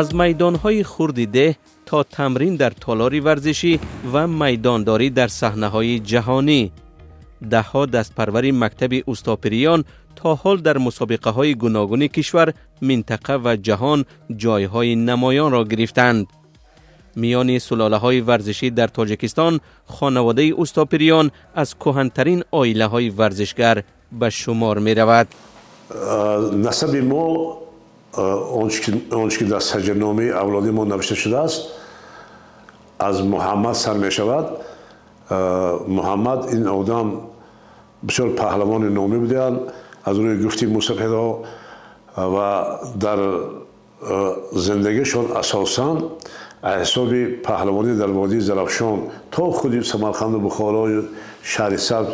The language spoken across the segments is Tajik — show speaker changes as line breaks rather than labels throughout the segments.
Аз майдонҳои хурди деҳ то тамрин дар толори варзишӣ ва майдондорӣ дар саҳнаҳои ҷаҳонӣ. Даҳҳо дастпарвари мактаби Устопириён то ҳол дар мусобиқаҳои гуногуни кишвар, минтақа ва ҷаҳон ҷойҳои намоёнро гирифтанд. Миёни сулолаҳои варзишӣ дар Тоҷикистон хонаводаи Устопириён аз кӯҳантарин оилаҳои варзишгар ба шумор меравад.
Насаби мо, он чи ки дар саҷарномаи авлоди мо навишта шудааст, аз Муҳаммад сар мешавад. Муҳаммад ин одам бисёр паҳлавони номӣ буданд аз рӯи гуфти мусафедҳо ва дар зиндагишон асосан аз ҳисоби паҳлавонӣ дар водии Зарафшон то худи Самарқанду Бухорою шаҳри Сабз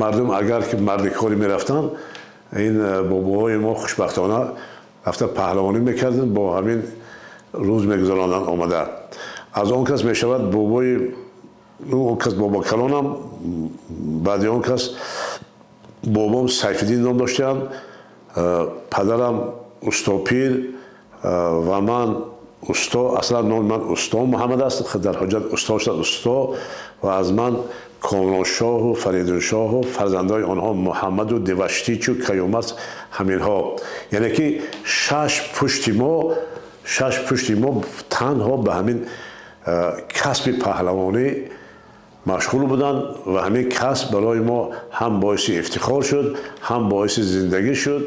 мардум агар ки мардикорӣ мерафтанд, ин бобоҳои мо хушбахтона рафта паҳлавонӣ мекарданд, бо ҳамин рӯз мегузаронанд омада. Аз он кас мешавад бобои он кас бобокалонам, баъди он кас бобом Сайфиддин ном доштанд, падарам Устопир ва ман усто. Аслан номи ман Усто Муҳаммад аст, дар ҳуҷҷат усто шуд усто, ва аз ман Комроншоҳу Фаридуншоҳу фарзандои онҳо Муҳаммаду Деваштичу Каюмарс, ҳаминҳо. Яъне ки шаш пушти мо танҳо ба ҳамин касби паҳлавонӣ машғул буданд ва ҳамин касб барои мо ҳам боиси ифтихор шуд, ҳам боиси зиндагӣ шуд.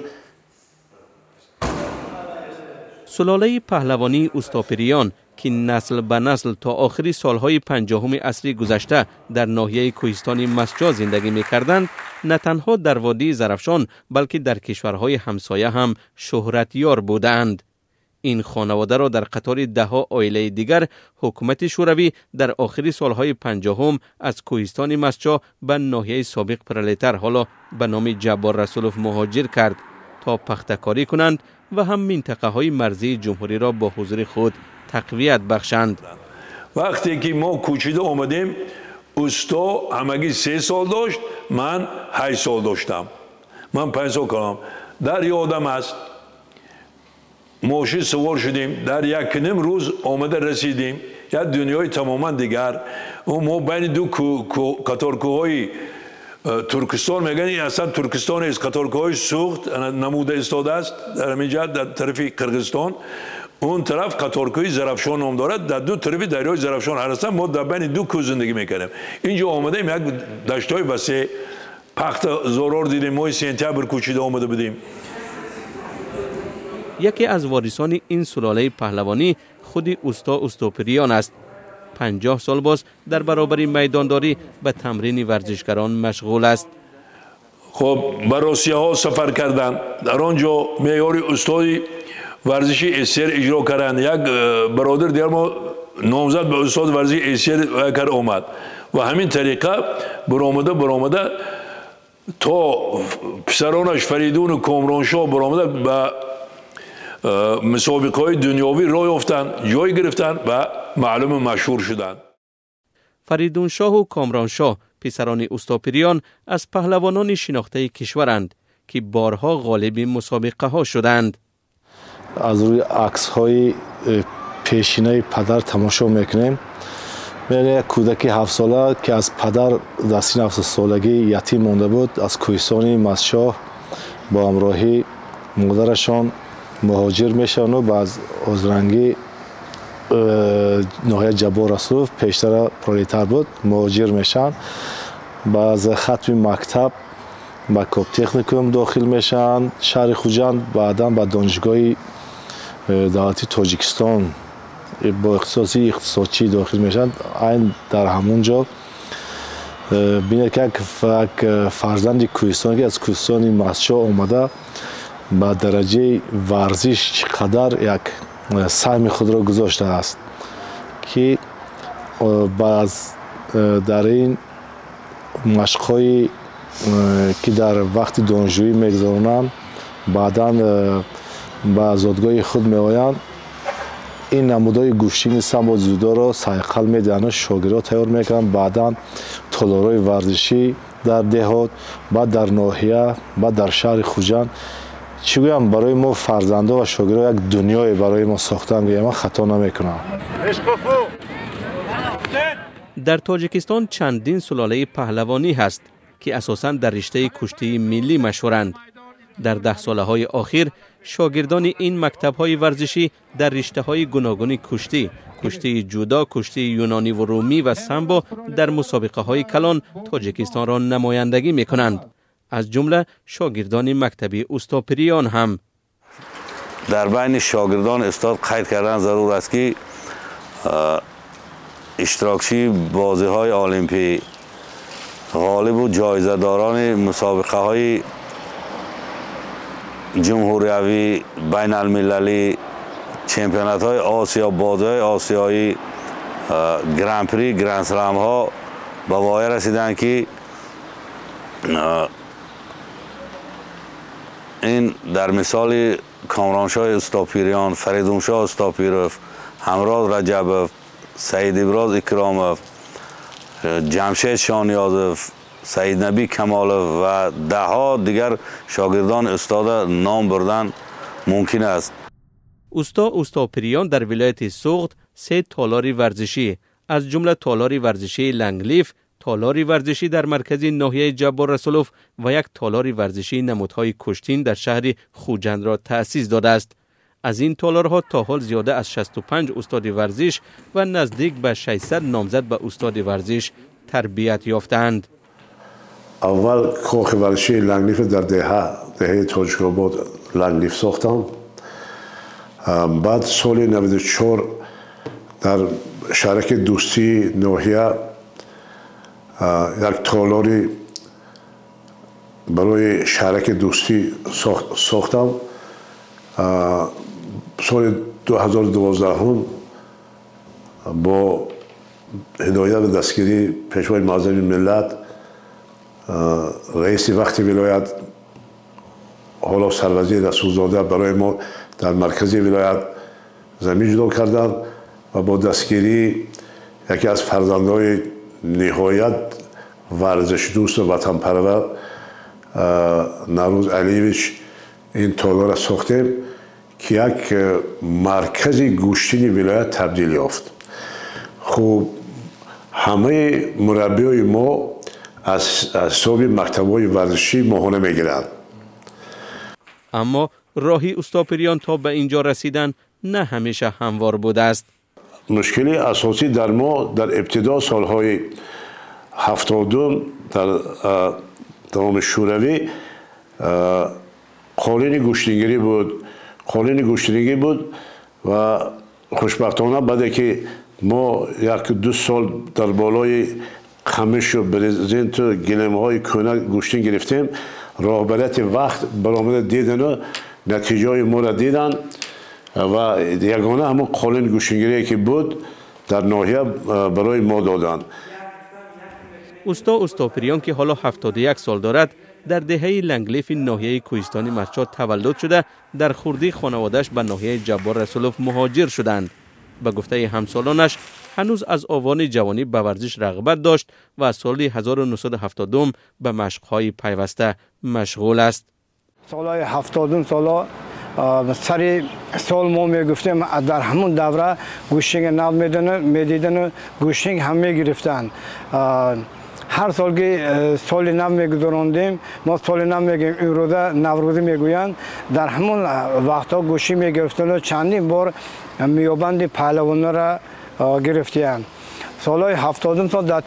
Сулолаи паҳлавонии Устопириён, ки насл ба насл то охири солҳои 50-уми асри гузашта дар ноҳияи кӯҳистони Мастчоҳ зиндагӣ мекарданд, на танҳо дар водии Зарафшон, балки дар кишварҳои ҳамсоя ҳам шӯҳратёр будаанд. Ин хонаводаро дар қатори даҳҳо оилаи дигар ҳукумати Шӯравӣ дар охири солҳои 50-ум аз кӯҳистони Мастчоҳ ба ноҳияи собиқ Пролетар, ҳоло ба номи Ҷаббор Расулов, муҳоҷир кард, то пахтакорӣ кунанд ва ҳам минтақаҳои марзии ҷумҳуриро бо ҳузури худ тақвият бахшанд.
Вақте ки мо кӯчида омадем, усто ҳамагӣ 3 сол дошт, ман 8 сол доштам, ман 5 сол калам. Дар ёдам аст, мошин сувор шудем, дар якним рӯз омада расидем. Як дунёи тамоман дигар. Мо байни ду қаторкӯҳои Туркистон мегӯянд, ин аслан Туркистон нест, қаторкӯҳои Суғд намуда истодааст дар ҳамин ҷа, дар тарафи Қирғизистон. Он тараф қаторкӯҳи Зарафшон ном дорад. Дар ду тарафи дарёи Зарафшон ҳастанд. Мо дар байни ду кӯҳ зиндагӣ мекардем. Инҷо омадаем, як даштҳои васеъ, пахтазорор дидем. Моҳи сентябр кӯчида омада будем.
Яке аз ворисони ин сулолаи паҳлавонӣ худи усто Устопириён аст. 50 сол боз дар баробари майдондорӣ ба тамрини варзишгарон машғул аст.
Хоб, ба Россияҳо сафар карданд, дар он ҷо меъёри устоди варзиши СССР иҷро карданд. Як бародар дигар мо номзад ба устоди варзиши СССР кард, омад ва ҳамин тариқа баромада, баромада то писаронаш Фаридуну Комроншоҳ баромада ба мусобиқаҳои дунёвӣ роҳ ёфтанд, ҷой гирифтанд ва маълуму машҳур шуданд.
Фаридуншоҳу Комроншоҳ, писарони Устопириён, аз паҳлавонони шинохтаи кишваранд, ки борҳо ғолиби мусобиқаҳо шуданд.
Аз рӯи аксҳои пешинаи падар тамошо мекунем, мебинем як кӯдаки 7-сола, ки аз падар дар синни 7-солагӣ ятим монда буд, аз кӯҳистони Мастчоҳ бо ҳамроҳӣ модарашон муҳоҷир мешаванду ба Озрангӣ, ноҳияи Ҷаббор Расулов, пештара Пролетар буд, муҳоҷир мешаванд. Ба аз хатми мактаб ба коптехникум дохил мешаванд шаҳри Хуҷанд, баъдан ба Донишгоҳи давлатии Тоҷикистон бо ихтисоси иқтисодчӣ дохил мешаванд. Айн дар ҳамон ҷо бинед, ки як фарзанди кӯҳистон, ки аз кӯҳистони Мастчоҳ омада, ба дараҷаи варзиш чӣ қадар як саҳми худро гузоштааст, ки дар ин машқҳое, ки дар вақти донишҷӯӣ мегузаронанд, баъдан ба зодгоҳи худ меоянд, ин намудҳои гӯштини самбо, дзюдоро сайқал медиҳанд, шогирдҳо тайёр мекунанд. Баъдан толорҳои варзишӣ дар деҳот, баъд дар ноҳия, баъд дар шаҳри Хуҷанд. Чӣ гӯям, барои мо фарзандо ва шогирдо як дунёе барои мо сохтан, гӯям ман хато намекунам.
Дар Тоҷикистон чандин сулолаи паҳлавонӣ ҳаст, ки асосан дар риштаи куштии миллӣ машҳуранд. Дар 10 солаҳои охир шогирдони ин мактабҳои варзишӣ дар риштаҳои гуногуни куштӣ, куштии ҷудо, куштии юнониву румӣ ва самбо дар мусобиқаҳои калон Тоҷикистонро намояндагӣ мекунанд. Аз ҷумла шогирдони мактаби Устопириён ҳам.
Дар байни шогирдони устод қайд кардан зарур аст, ки иштирокчии бозиҳои олимпӣ, ғолибу ҷоизадорони мусобиқаҳои ҷумҳуриявӣ, байналмилалӣ, чемпионатҳои Осиё, бозиҳои осиёӣ, гран-при, гранд-сламҳо ба воя расиданд, ки ин дар мисоли Комроншоҳи Устопириён, Фаридуншоҳ Устопиров, Ҳамроз Раҷабов, Саидиброз Икромов, Ҷамшед Шониёзов, Саиднабӣ Камолов ва даҳҳо дигар шогирдони устода ном бурдан мумкин аст.
Усто Устопириён дар вилояти Суғд се толори варзишӣ, аз ҷумла толори варзишии Ланглиф, толори варзишӣ дар маркази ноҳияи Ҷаббор Расулов ва як толори варзишии намудҳои куштин дар шаҳри Хуҷандро таъсис додааст. Аз ин толорҳо то ҳол зиёда аз 65 устоди варзиш ва наздик ба 600 номзад ба устоди варзиш тарбият ёфтаанд.
Аввал кохи варзишии Ланглиф дар деҳаи Тоҷикобод Ланглиф сохтам. Баъд соли 94 дар шаҳраки Дӯстии ноҳия як толори барои шаҳраки Дӯстӣ сохтам. Соли 2012 бо ҳидоят ва дастгирии Пешвои Муаззами миллат, раиси вақти вилоят, ҳоло сарвазир Расулзода, барои мо дар маркази вилоят замин ҷудо карданд ва бо дастгирии яке аз фарзандои ниҳоят варзишдӯсту ватанпарвар Наврӯз Алиевич ин толорро сохтем, ки як маркази гӯштини вилоят табдил ёфт. Хуб, ҳамаи мураббиёи мо аз ҳисоби мактабҳои варзишӣ моҳона мегиранд.
Аммо роҳи Устопириён то ба инҷо расидан на ҳамеша ҳамвор будааст.
Мушкили асосӣ дар мо дар ибтидо, солҳои 70-ум, дар тамоми Шӯравӣ қолини гӯштингирӣ буд, қолини гӯштингирӣ буд. Ва хушбахтона, баъде ки мо 1-ду сол дар болои қамишу брезенту гилемҳои кӯна гӯштин гирифтем, роҳбарияти вақт баромада дидану натиҷаҳои моро диданд ва ягона ҳамон қолин гӯштингирие ки буд дар ноҳия, барои мо доданд.
Усто Устопириён, ки ҳоло 71 сол дорад, дар деҳаи Ланглифи ноҳияи Кӯҳистони Мастчоҳ таваллуд шуда, дар хурдӣ хонаводааш ба ноҳияи Ҷаббор Расулов муҳоҷир шуданд. Ба гуфтаи ҳамсолонаш, ҳанӯз аз овони ҷавонӣ ба варзиш рағбат дошт ва аз соли 1970 ба машқҳои пайваста машғул аст.
Солҳои 70-ум, солҳо сари сол мо мегуфтем, дар ҳамун давра гӯштинги нав медидану гӯштинг ҳам мегирифтанд. Ҳар сол ки соли нав мегузарондем, мо соли нав мегӯем, имрӯза Наврӯзӣ мегӯянд, дар ҳамон вақтҳо гӯштӣ мегирифтану чандин бор миёбанди паҳлавонро гирифтиянд. Солҳои 70-ум сол дар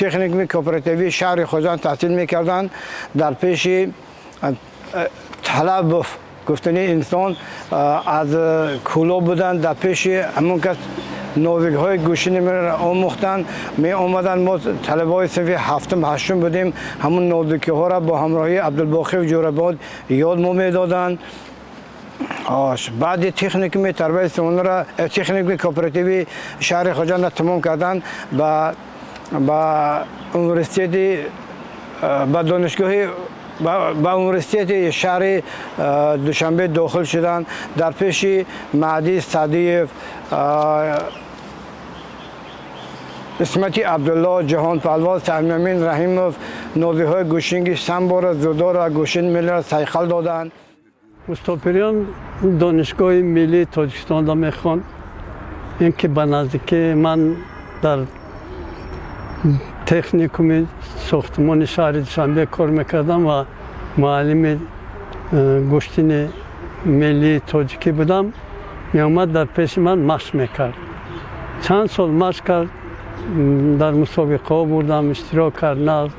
техникуми кооперативии шаҳри Хуҷанд таҳсил мекарданд. Дар пеши Талабов гуфтани инсон аз Кӯлоб буданд, дар пеши ҳамон кас нозикиҳои гӯштиниро омӯхтанд. Меомаданд, мо талабаҳои синфи ҳафтум, ҳаштум будем, ҳамон нозикиҳоро бо ҳамроҳии Абдулбоқиев Ҷӯрабод ёд мо медоданд. Баъди техникуми тарбияи сомонро, техникуми кооперативи шаҳри Хуҷандро тамом карданд, ба университети, ба донишгоҳи, ба университети шаҳри Душанбе дохил шуданд. Дар пеши Маҳди Саъдиев, Исмати Абдулло, Ҷаҳонпалвон Саҳмиамин Раҳимов Нозиҳои гӯштинги самбора, дзюдора, гӯштини миллиро сайқал доданд.
Устопириён Донишгоҳи миллии Тоҷикистонда мехонд. Ин ки ба наздикӣ ман дар техникуми сохтмони шаҳри Душанбе кор мекардам ва муаллими гӯштини миллии тоҷикӣ будам. Меомад, дар пеши ман машқ мекард. Чанд сол машқ кард, дар мусобиқаҳо бурдам, иштирок кард.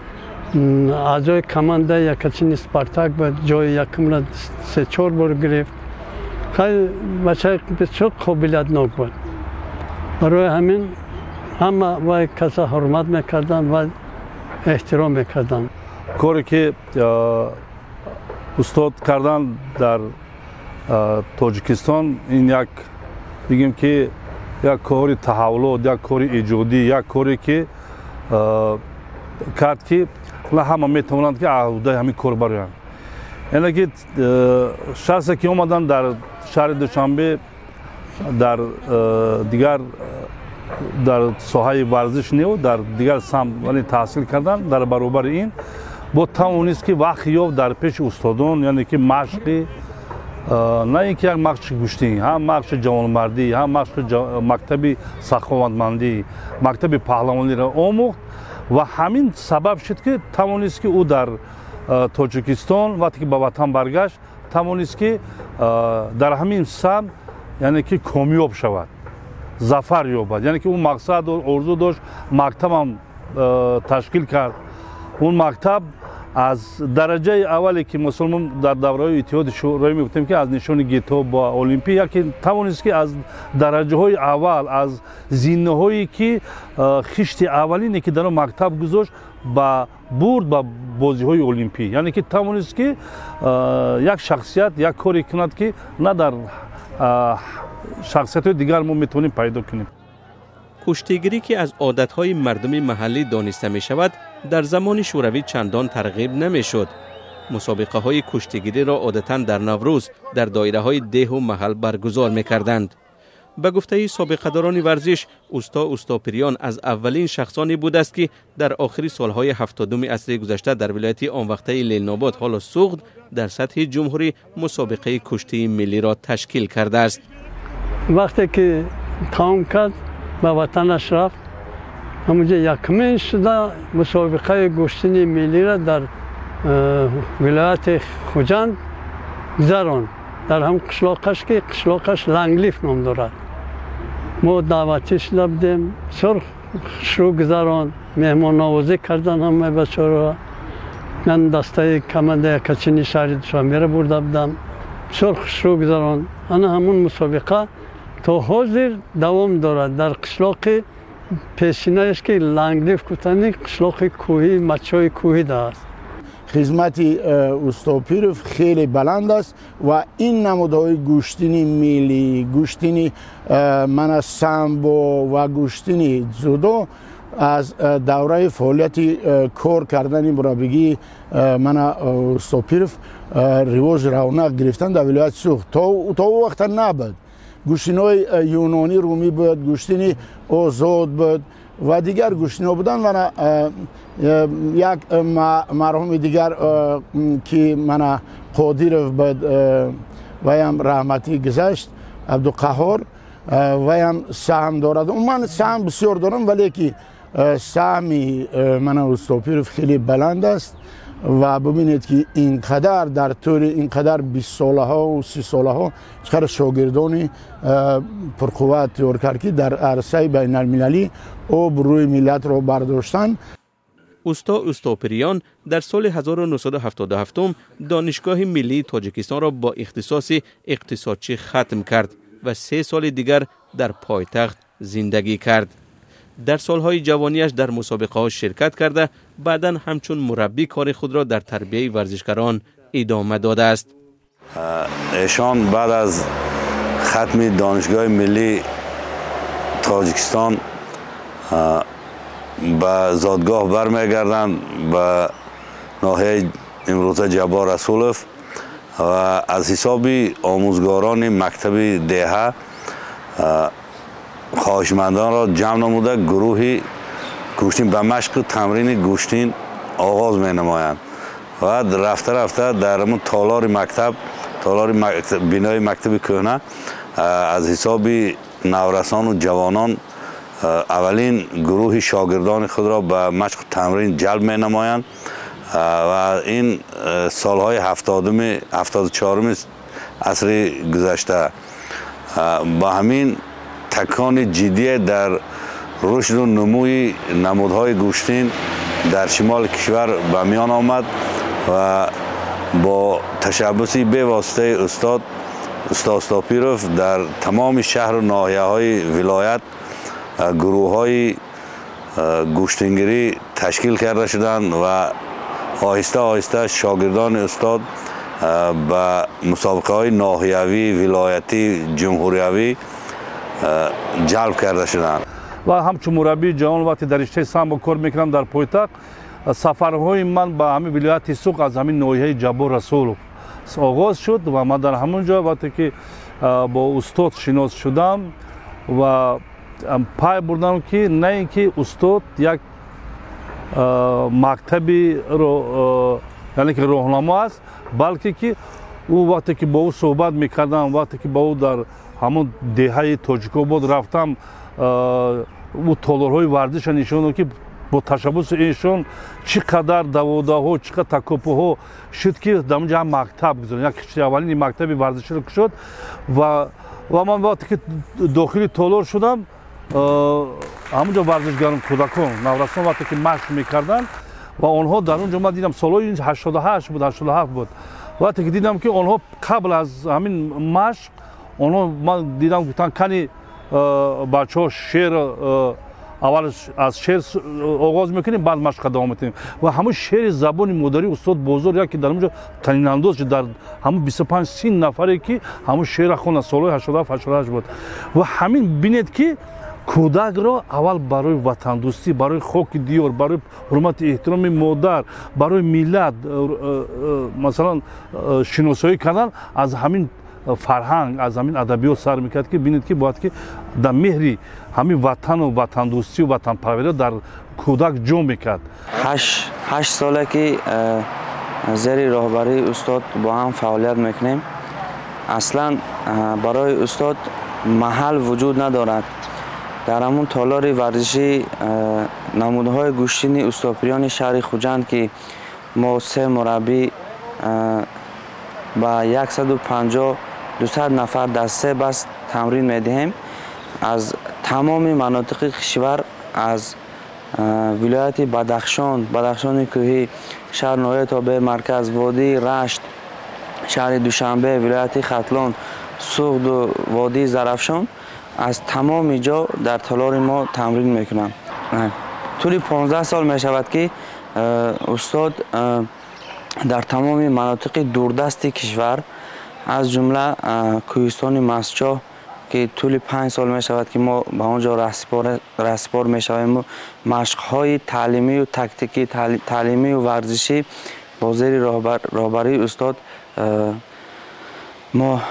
Аъзои командаи якачини «Спартак» буд, ҷои якумро се-чор бор гирифт. Хеле бачаи бисёр қобилиятнок буд. Барои ҳамин ҳама вай каса ҳурмат мекарданд ва эҳтиром мекарданд.
Коре ки устод кардан дар Тоҷикистон, ин як, бигем ки, як кори таҳаввулот, як кори эҷодӣ, як коре ки кард, ки на ҳама метавонанд ки аҳудаи ҳамин кор бароянд. Яъне ки шахсе ки омаданд дар шаҳри Душанбе, дар дигар, дар соҳаи варзиш неу, дар дигар самт таҳсил кардан, дар баробари ин бо тавонист ки вақт ёфт дар пеши устодон, яъне ки машқи, на ин ки як машқи гӯштӣ, ҳам машқи ҷавонмардӣ, ҳам машқи мактаби саховатмандӣ, мактаби паҳлавониро омӯхт ва ҳамин сабаб шуд, ки тавонист ки ӯ дар Тоҷикистон, вақте ки ба ватан баргашт, тавонист ки дар ҳамин самт, яъне ки, комёб шавад, зафар ёбад. Яъне ки ӯ мақсад, орзу дошт, мактабам ташкил кард. Он мактаб аз дараҷаи аввале ки мусулмон дар давраҳои Иттиҳоди Шӯравӣ мегуфтем, ки аз нишони ГТО ба Олимпӣ, яке тавонист ки аз дараҷаҳои аввал, аз зиннаҳое ки хишти аввалине ки дар он мактаб гузошт, ба бурд ба бозиҳои олимпӣ. Яъне ки тавонист ки як шахсият, як коре кунад, ки на дар шахсиятҳои дигар мо метавонем пайдо кунем.
Куштигирӣ, ки аз одатҳои мардуми маҳаллӣ дониста мешавад, дар замони Шӯравӣ чандон тарғиб намешуд. Мусобиқаҳои куштигириро одатан дар Наврӯз дар доираҳои деҳу маҳал баргузор мекарданд. Ба гуфтаи собиқадорони варзиш, усто Устопириён аз аввалин шахсоне будааст, ки дар охири солҳои 70-уми асри гузашта дар вилояти онвақтаи Ленинобод, ҳоло Суғд, дар сатҳи ҷумҳурӣ мусобиқаи куштии миллиро ташкил кардааст.
Вақте ки тамом кард, ба ватанаш рафт. Ҳамунҷа якумин шуда мусобиқаи гӯштини миллиро дар вилояти Хуҷанд гузаронд, дар ҳам қишлоқаш, ки қишлоқаш Ланглиф ном дорад. Мо даъватӣ шуда будем. Бисёр хушрӯ гузаронд, меҳмоннавозӣ кардан ҳамаи бачаҳоро. Ман дастаи командаи якачини шаҳри Душанберо бурда будам. Бисёр хушрӯ гузаронд. Ана ҳамун мусобиқа то ҳозир давом дорад дар қишлоқи пешинаеш, ки Ланглиф гуфтани қишлоқи кӯҳӣ, мачои кӯҳида аст.
Хизмати Устопиров хеле баланд аст ва ин намудҳои гӯштини миллӣ, гӯштини мана самбо ва гӯштини дзюдо аз давраи фаъолияти кор кардани мураббигии мана Устопиров ривоҷ, равнақ гирифтан дар вилояти Суғд. То ӯ вақта набуд. Гӯштинои юнонӣ, румӣ буд, гӯштини озод буд ва дигар гӯштино буданд. Мана як марҳуми дигар, ки мана Қодиров буд, ваям раҳматӣ гузашт, Абдуқаҳор, ваям саҳм дорад. Ман саҳм бисёр дорам, вале ки саҳми мана Устопиров хеле баланд аст. Ва бубинед, ки ин қадар дар тӯли ин қадар 20 солаҳо 30 солаҳо чӣ қадар шогирдони пурқувват тайёр кард, ки дар арсаи байналмилалӣ обрӯи миллатро бардоштанд.
Усто Устопириён дар соли 1977 Донишгоҳи миллии Тоҷикистонро бо ихтисоси иқтисодчӣ хатм кард ва 3 соли дигар дар пойтахт зиндагӣ кард. Дар солҳои ҷавонияш дар мусобиқаҳо ширкат карда, баъдан ҳамчун мураббӣ кори худро дар тарбияи варзишгарон идома додааст.
Эшон баъд аз хатми Донишгоҳи миллии Тоҷикистон ба зодгоҳ бармегарданд, ба ноҳияи имрӯза Ҷаббор Расулов, ва аз ҳисоби омӯзгорони мактаби деҳа хоҳишмандонро ҷамъ намуда, гурӯҳи гӯштин ба машқу тамрини гӯштин оғоз менамоянд ва рафта рафта дар ҳамун толори мактаб, толори бинои мактаби кӯҳна аз ҳисоби наврасону ҷавонон аввалин гурӯҳи шогирдони худро ба машқу тамрин ҷалб менамоянд ва ин солҳои 74-уми асри гузашта ба ҳамин такони ҷиддие дар рушду нумӯи намудҳои гӯштин дар шимоли кишвар ба миён омад ва бо ташаббуси бевоситаи устод Устопиров дар тамоми шаҳру ноҳияҳои вилоят гурӯҳҳои гӯштингирӣ ташкил карда шуданд ва оҳиста оҳиста шогирдони устод ба мусобиқаҳои ноҳиявӣ, вилоятӣ, ҷумҳуриявӣ ҷалб карда шуданд.
Ва ҳамчун мураббии ҷавон вақте дар риштаи самбо кор мекунам дар пойтахт, сафарҳои ман ба ҳамин вилояти Суғд аз ҳамин ноҳияи Ҷаббор Расулов оғоз шуд ва ман дар ҳамон ҷо вақте ки бо устод шинос шудам ва пай бурдам, ки на ин ки устод як мактабиро, яъне ки роҳнамо аст, балки ки ӯ вақте ки бо ӯ суҳбат мекардам, вақте ки бо ӯ дар ҳамон деҳаи Тоҷикобод рафтам, ӯ толорҳои варзиша нишон дод, ки бо ташаббуси эшон чӣ қадар даводаҳо, чӣ қадар такопуҳо шуд, ки дар онҷо ҳам мактаб гузоранд. Як аввалини мактаби варзиширо кушод ва ман вақте ки дохили толор шудам, ҳамонҷо варзишгарон, кӯдакон, наврасон вақте ки машқ мекарданд ва онҳо дар он ҷо ман дидам, солҳои 88 буд, 87 буд, вақте ки дидам, ки онҳо қабл аз ҳамин машқ онҳо, ман дидам, гуфтанд: «Кани, бачаҳо, шеър аввал аз шеър оғоз мекунем, баъд машқа давом метунем». Ва ҳамун шеъри забони модари устод Бозор яке дар онҷо танинандоз шуд, дар ҳамун 25-30 нафаре ки ҳамун шеърра хонданд, солҳои 87, 88 буд. Ва ҳамин бинед, ки кӯдакро аввал барои ватандӯстӣ, барои хоки диёр, барои ҳурмати эҳтироми модар, барои миллат, масалан, шиносоӣ кардан аз ҳамин фарҳанг, аз ҳамин адабиёт сар мекард, ки бинед, ки бояд ки дар меҳри ҳамин ватану ватандӯстию ватанпарвариро дар кӯдак ҷо мекард.
8 соле ки зери роҳбарии устод бо ҳам фаъолият мекунем. Аслан барои устод маҳал вуҷуд надорад. Дар ҳамун толори варзишӣ намудҳои гӯштини устопирёни шаҳри Хуҷанд, ки мо се мураббӣ ба 150, 200 нафар дар се баст тамрин медиҳем, аз тамоми манотиқи кишвар, аз вилояти Бадахшон, Бадахшони кӯҳӣ, шаҳр ноҳияи тобеи марказ, водии Рашт, шаҳри Душанбе, вилояти Хатлон, Суғду водии Зарафшон, аз тамоми ҷо дар толори мо тамрин мекунанд. Тӯли 15 сол мешавад, ки устод дар тамоми манотиқи дурдасти кишвар, аз ҷумла кӯҳистони Мастчоҳ, ки тӯли 5 сол мешавад, ки мо ба он ҷо раҳсипор мешавему машқҳои таълимию тактикӣ, таълимию варзишӣ бо зери роҳбарии устод мо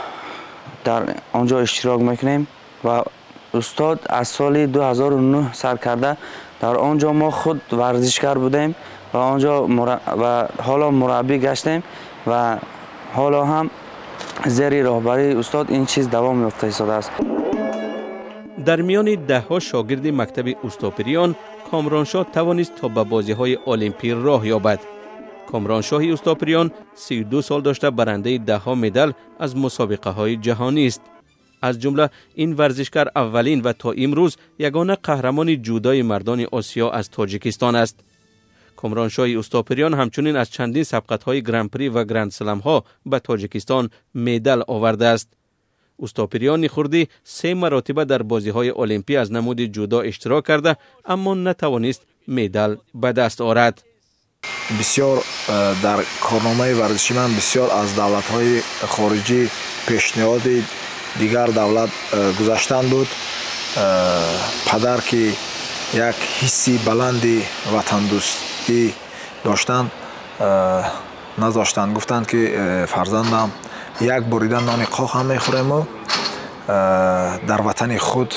дар он ҷо иштирок мекунем. Ва устод аз соли 2009 сар карда, дар он ҷо мо худ варзишгар будем ва он ҷо ва ҳоло мураббӣ гаштем ва ҳоло ҳам зери роҳбарии устод ин чиз давом ёфта истодааст.
Дар миёни даҳҳо шогирди мактаби Устопириён Комроншоҳ тавонист то ба бозиҳои олимпӣ роҳ ёбад. Комроншоҳи Устопириён 32 сол дошта, барандаи даҳҳо медал аз мусобиқаҳои ҷаҳонӣ аст. Аз ҷумла ин варзишгар аввалин ва то имрӯз ягона қаҳрамони ҷудои мардони Осиё аз Тоҷикистон аст. Комроншоҳи Устопириён ҳамчунин аз чандин сабқатҳои гран-при ва гранд-сламҳо ба Тоҷикистон медал овардааст. Устопириёни хурдӣ се маротиба дар бозиҳои олимпӣ аз намуди ҷудо иштирок карда, аммо натавонист медал ба даст орад.
Бисёр дар корномаи варзиши ман бисёр аз давлатҳои хориҷӣ пешниҳоди дигар давлат гузаштан буд. Падар, ки як ҳисси баланди ватандӯстӣ доштанд, назоштанд, гуфтанд, ки фарзандам, як бурида нони қоқ ҳам мехӯрему дар ватани худ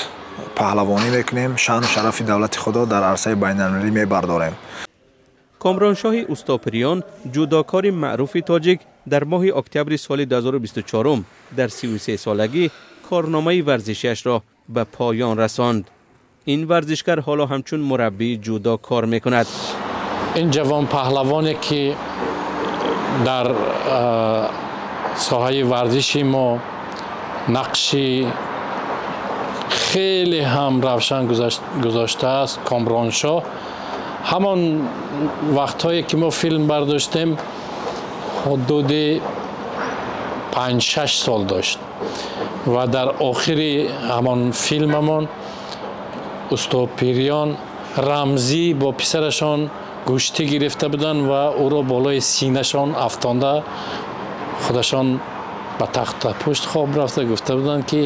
паҳлавонӣ мекунем, шаъну шарафи давлати худро дар арсаи байналмилалӣ мебардорем.
Комроншоҳи Устопириён, ҷудокори маъруфи тоҷик, дар моҳи октябри соли 2024 дар 33 солагӣ корномаи варзишиашро ба поён расонд. Ин варзишгар ҳоло ҳамчун мураббии ҷудо кор мекунад.
Ин ҷавон паҳлавоне ки дар соҳаи варзиши мо нақши хеле ҳам равшан гузоштааст, Комроншоҳ, ҳамон вақтҳое ки мо филм бардоштем ҳудуди 5-6 сол дошт ва дар охири ҳамон филмамон Устопириён рамзӣ бо писарашон гӯштӣ гирифта буданд ва ӯро болои синашон афтонда худашон ба тахтапушт хоб рафта гуфта буданд ки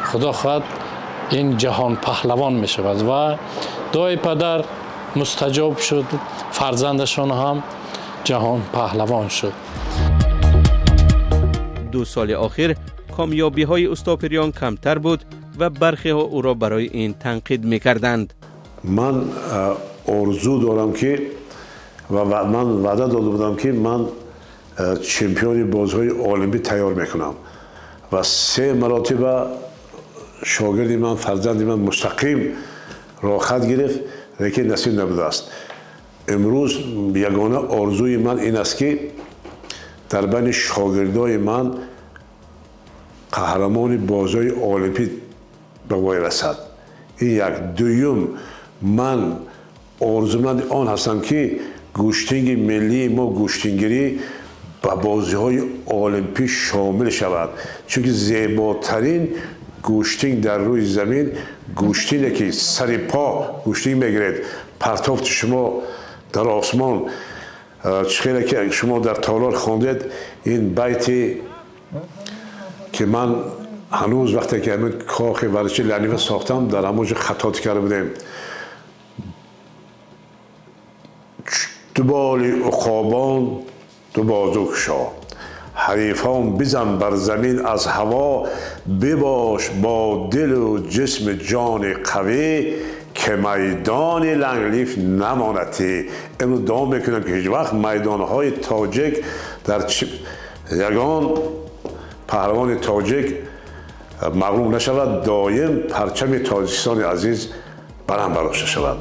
худо хоҳад ин ҷаҳон паҳлавон мешавад ва дуои падар мустаҷоб шуд, фарзандашон ҳам ҷаҳон паҳлавон шуд.
2 соли охир комёбиҳои Устопириён камтар буд ва бархеҳо ӯро барои ин танқид мекарданд.
Ман орзу дорам ки ва ман ваъда дода будам ки ман чемпиони бозиҳои олимпӣ тайёр мекунам ва 3 маротиба шогирди ман, фарзанди ман мустақим роҳхат гирифт, лекин насиб набудааст. Имрӯз ягона орзуи ман ин аст ки дар байни шогирдои ман қаҳрамони бозиҳои олимпӣ ба воя расад. Ин як. Дуюм, ман орзуманди он ҳастам ки гӯштинги миллии мо, гӯштингирӣ ба бозиҳои олимпӣ шомил шавад, чунки зеботарин гӯштинг дар рӯи замин гӯштине ки сари по гӯштинг мегиред, партофти шумо дар осмон, чӣ хеле ки шумо дар толор хондед, ин байти ки ман ҳанӯз вақте ки ҳамин кохи варзиши Ланива сохтам, дар ҳамон ҷо хаттотӣ карда будем. Ду боли уқобон, ду бозу кушо, ҳарифон бизан бар замин аз ҳаво, бибош бо дилу ҷисми ҷони қавӣ, ки майдони Ланглиф намонадӣ. Имрӯз дуо мекунам ки ҳеҷ вақт майдонҳои тоҷик дар ягон паҳлавони тоҷик мағлуб нашавад, доим парчами Тоҷикистони азиз баланд бардошта шавад.